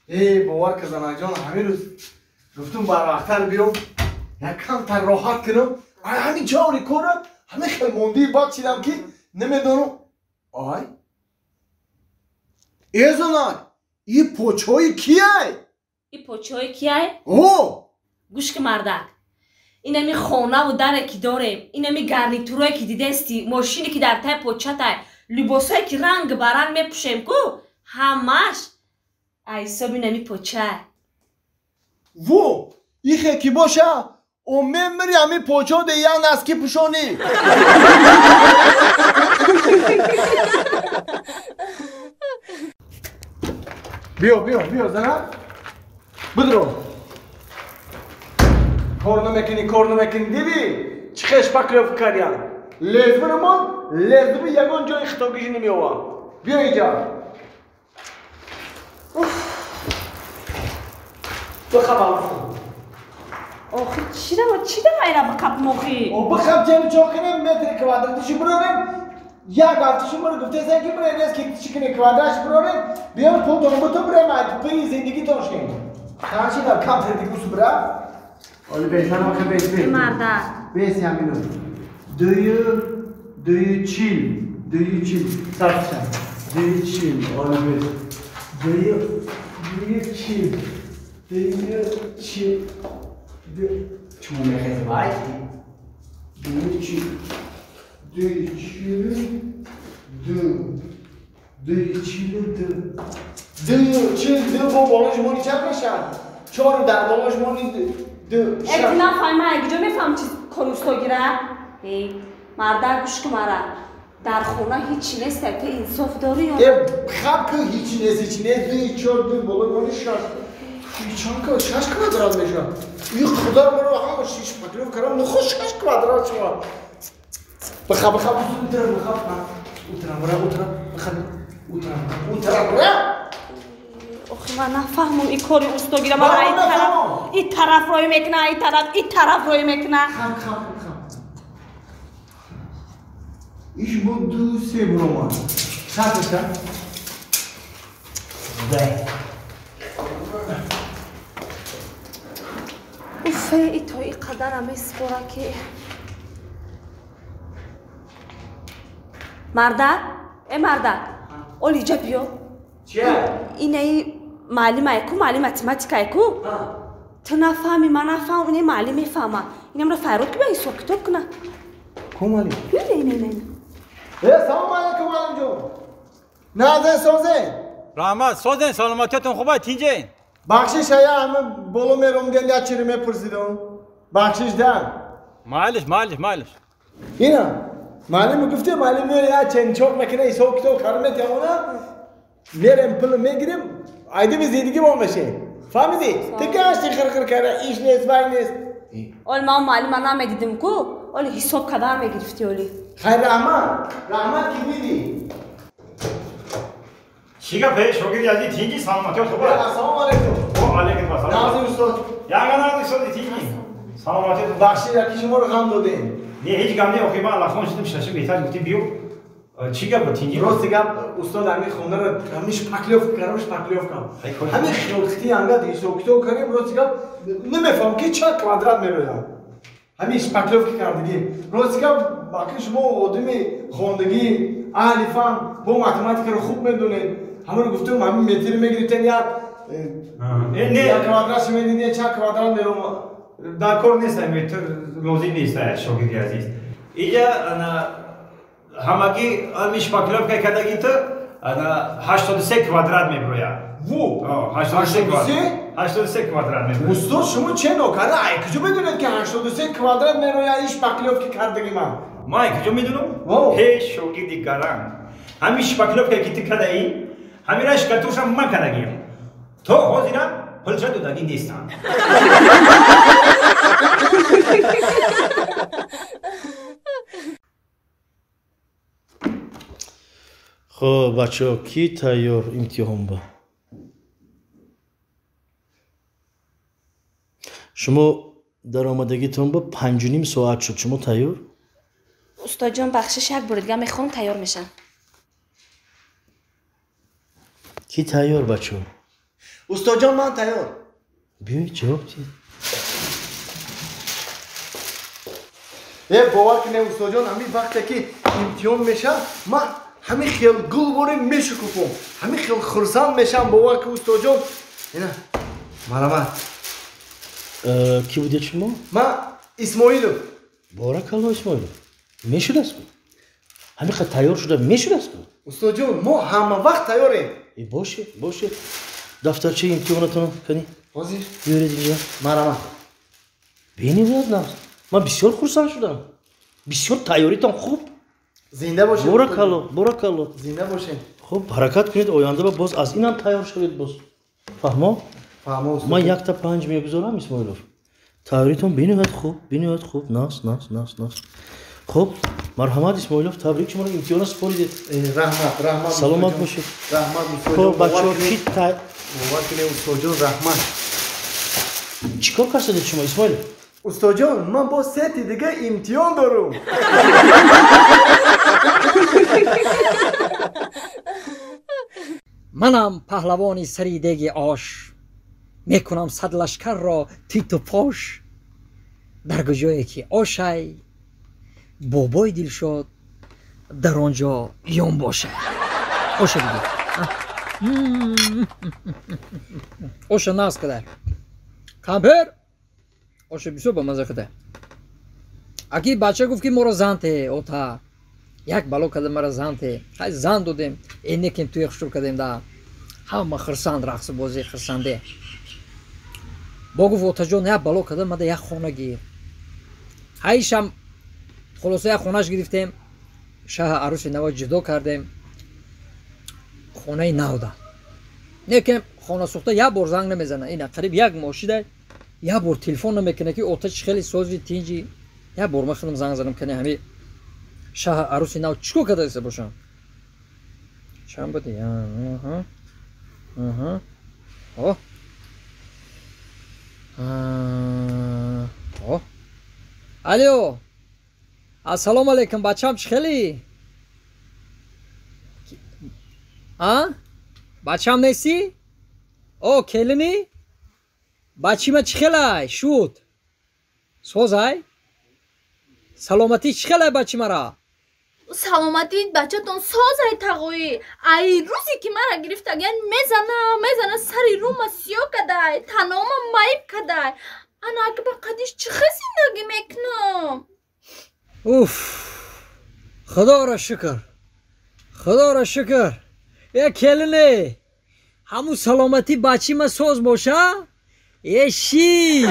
Эй бовар ки занаҷон, ҳамин рӯз гуфтум барвақттар биём, якамтар роҳат кунам. Ай ҳамин ҷаври кора ҳамин хел мондии бад шидам ки намедонам. Ай э занак, и почҳои кияй? И почҳои кияй? О! Гӯш ки мардак, инами хонаву даре ки дорем, инами гарнитурое ки дидести, мошине ки дар таи початай, либосое ки ранг ба ранг мепӯшем ку, ҳамаш айсоби инами почай. Во, ихе ки боша, о мемири ҳами почо де як наски пӯшонӣ. Биё, биё, биё, занак. Бидро. Кор намекунӣ, кор намекунӣ, дидӣ? Чӣ хеш шпаклёвка кардям? Лезвирамон, лезви ягон ҷои хитогиши намеёвам. Биё инҷа. Бихаб. Охи чӣ дама ира бикапм охи? О бихаб ҷани чо кунем, метри квадратиши бирорем. Як ҳафташи мара гуфтесен ки бирем, нест ки чӣ кунем, квадратши бирорем. Биём пултон бутун бирем, пи зиндагитон шем. Чанд шидам камтар дигусу бира? Оли бештар охи бес бес. Мардак. Бес ҳамину. Дую, дую чил, дую чил. Сарча. Дую чил, оли бес. Дую, дую чил, дую чил. Чмо мехези вай? Дую чил, дую чил, ду, дую чил, ду. Дую чил, ду бо болош мони чанд мешавад? Чор дар болош мони ду. Эти нафаҳма, куҷо мефаҳм чиз кори устогира? Мардак, гӯш ки мара. Дар хона ҳичи нест, ту инсоф дорӣ ё? Э, хаб ки ҳичи нест, ҳичи нест, дуи чор, ду болои мони шаш. Чанд шаш квадрат мешавад? И худо маро ҳама шиш шпаклёвка кардам, нухо шаш квадрат шавад. Биха, биха, утра, биха, утра, бира, утра, биха, утра, утра, бира. Охи ман нафаҳмам и кори устогира, мара и тараф, и тараф рой мекуна, и тараф, и тараф рой мекуна. Хам, хам, хам. Иш бо ду се буромад. Чанд мешавад? Вай. Уфе, и то и қадара меспора ки. Мардак, э мардак, оли иҷа биё. Чия? Инаи маълимае ку, маълим математикае ку? Ту нафаҳми, ман нафаҳмам, инаи маълим мефаҳма. Инамро файрод ки бия ҳисоб китоб куна. Ку маълим? Ина, ина, ина. Э, салом алейкум, маълимҷон. Назен созен. Раҳмат, созен, саломатиятон хуба, тинҷен. Бахшиш, ая ҳама боло меромдем, як чиро мепурсидам. Бахшиш да. Майлиш, майлиш, майлиш. Ина, маълим гуфте, маълим меояд як ченчоқ мекуна, ҳисоб китоб кара метавона. Мерем пул мегирем, айдими зиндагӣ мо мешем. Фаҳмидӣ? Ту гашти хирхир кара, иш нест, вай нест. Оли ман маълима намедидим ку, оли ҳисоб кардан мегирифтӣ оли. Хайр, раҳмат, раҳмат ки дидӣ. Чӣ гап, эй шогирди азиз, тинҷи, саломатиёт хуба? Ассалому алайкум. Ва алайкум ассалом. Назир устод. Ягона назир устод, тинҷи. Саломатиёт. Бахши, яки шуморо ғам додем. Не, ҳеҷ гап не, охи ман аллахон шудим, шашим беҳтар гуфтим биё. Чӣ гап, тинҷи? Рости гап, устод, ҳамин хонаро ҳамин шпаклёвка кардам, шпаклёвка. Ҳамин хилхити ангад ҳисоб китоб кардем, рости гап, намефаҳмам ки чанд квадрат мерояд. Ҳамин шпаклёвка кардагӣ. Рости гап, баки шумо одами хондагӣ, аҳли фан, бо математикаро хуб медонед. Ҳамаро гуфтем, ҳамин метр мегирифтен як квадрат медидед, чанд квадрат меромад. Дар кор нест, метр лозим нест, шогирди азиз. Иҷа ҳамагӣ ҳамин шпаклёвка кардагӣ ту 83 квадрат мебирояд. Во! 83 квадрат. 83 квадрат мебирояд. Устод, шумо че нокара? Ай куҷо медонед ки 83 квадрат мерояд ин шпаклёвка кардагӣ ман? Ман ай куҷо медонам? Ҳеҷ шогирди гаранг. Ҳамин шпаклёвка ки ту кардаӣ, ҳамин шкатуршам ман кардагиам. То ҳозира пулша додагӣ нестам. Хоб, бачаҳо, кӣ тайёр имтиҳон ба? Шумо даромадагитон ба 5:30 соат шуд. Шумо тайёр? Устодҷон, бахшиш, як бори дига мехоҳам, тайёр мешам. Кӣ тайёр, бачаҳо? Устоджон, ман тайёр. Биёед, ҷавоб диҳед. Э, бовар кунед, устоджон, ҳамин вақте ки имтиҳон мешавад, ман ҳамин хел гулворе мешукуфам, ҳамин хел хурсанд мешавам, бовар ки, устоджон. Ина, марҳамат. Кӣ будед шумо? Ман Исмоилов. Боракалло, Исмоилов. Мешудастку? Ҳамин қадр тайёр шуда мешудастку? Устоджон, мо ҳама вақт тайёрем. Бошед, бошед. Дафтарчаи имтиҳонатон кани? Ҳозир. Биёред инҷа. Марҳамат. Бениҳоят нағз. Ман бисёр хурсанд шудам. Бисёр тайёритон хуб. Зинда бошед. Боракалло, боракалло. Зинда бошед. Хуб, ҳаракат кунед, оянда ба боз аз инам тайёр шавед боз. Фаҳмо? Фаҳмо, устод. Ман 1-5 мегузорам, Исмоилов. Тайёритон бениҳоят хуб, бениҳоят хуб. Нағз, нағз, нағз, нағз. Хуб, марҳамат, Исмоилов, табрик, шуморо имтиҳонро супоридед. Раҳмат, раҳмат. Саломат бошед. Раҳмат, устоджон. Хуб, бачаҳо, ки бовар кунед, устоджон, раҳмат. Чӣ кор кардед шумо, Исмоилов? Устоджон, ман боз сети дига имтиҳон дорум. Манам паҳлавони сари деги ош, мекунам сад лашкарро титу пош. Дар куҷое ки ошай, бобои Дилшод дар он ҷо ён бошад. Оша бигир, оша нағз кадар кампер, оша бисёр ба маза кадар. Аки бача гуфт, ки моро зан те, ота як бало када мара зан те. Хай, зан додем, энекем туя хушур кардем, да ҳама хирсанд, рақсу бозӣ, хирсанде. Бо гуфт: отаҷон, як бало када мада як хона гир. Ҳайшам хулоса як хонаш гирифтем, шаҳ арӯси нава ҷудо кардем, хонаи нав да. Некем хонасӯхта як бор занг намезана, ина қариб як моҳ шида як бор телефон намекунад, ки ота, чӣ хеле сози, тинҷи. Як бор ман худам занг задам, кани ҳами шаҳ арӯси нав чӣ кор кардаиста бошам. Чанд буди? О, о, алло, ассалому алайкум, бачам, чӣ хелӣ? А, бачам нестӣ? О, келинӣ? Бачима чӣ хелай шуд? Созай, саломатӣ чӣ хелай бачимара? Саломатии бачатон созай, тағоӣ. Ай рӯзе ки мара гирифтагиян, мезана, мезана, сари рӯма сиёҳ кадай, танома маиб кадай. Ана аки ба қадиш чӣ хел зиндагӣ мекунам? Уф, худоро шукр, худоро шукр. Е, келине, ҳамун саломатӣ бачима соз боша, е ши.